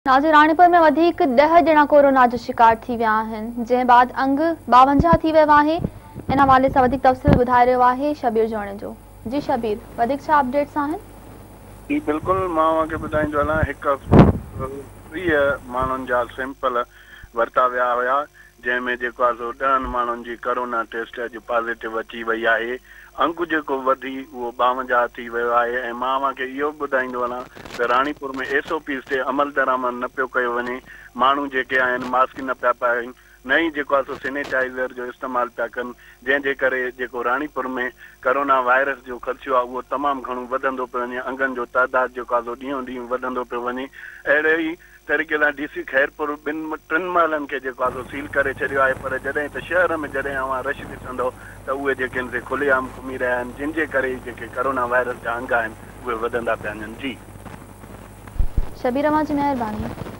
ناظرين راڻيپور ۾ وڌيڪ ڏهه ڄڻا ڪورونا جو شڪار ٿي ويا آهن جنهن بعد انگ 52 ٿي ويو آهي ان حوالي سان وڌيڪ تفصيل ٻڌائي رهيو آهي شبير جوڻيجو جي شبير وڌيڪ ڇا اپڊيٽس آهن. جي بلڪل مان اوهان کي ٻڌائيندو هلان هڪ هفتو 30 ماڻهن جا سيمپل ورتا ويا هيا جنهن ۾ جيڪو آهي سو ڏهن ماڻهن جي ڪرونا ٽيسٽ اڄ پازيٽو اچي وئي آهي. انگ جيڪو وڌي اهو 52 ٿي ويو آهي ۽ مان اوهان کي اهو به ٻڌائيندو هلان ته راڻيپور ۾ ايس او پيز تي عملدرآمد نه پيو ڪيو وڃي، ماڻهو جيڪي آهن ماسڪ نه پيا پائين نه ئي جيڪو آهي سو سينيٽائيزر جو استعمال پيا ڪن جنهن جي ڪري جيڪو راڻيپور ۾ ڪرونا وائرس جو خدشو آهي اهو تمام گهڻو وڌندو پيو وڃي انگن جو تعداد جيڪو آهي سو ڏينهون ڏينهن وڌندو پيو وڃي اهڙي ئي طريقي سان ڊي سي خيرپور ٻن ٽن محلن کي جيڪو آهي سو سيل ڪري ڇڏيو آهي پر جڏهن ته شهر ۾ جڏهن اوهان رش ڏسندؤ ته اهي جيڪي آهن سي کلي عام گهمي رهيا آهن جن جي ڪري ئي جيڪي ڪرونا وائرس جا انگ آهن اهي وڌندا پيا وڃن جي. شبير اوهان جي مهرباني.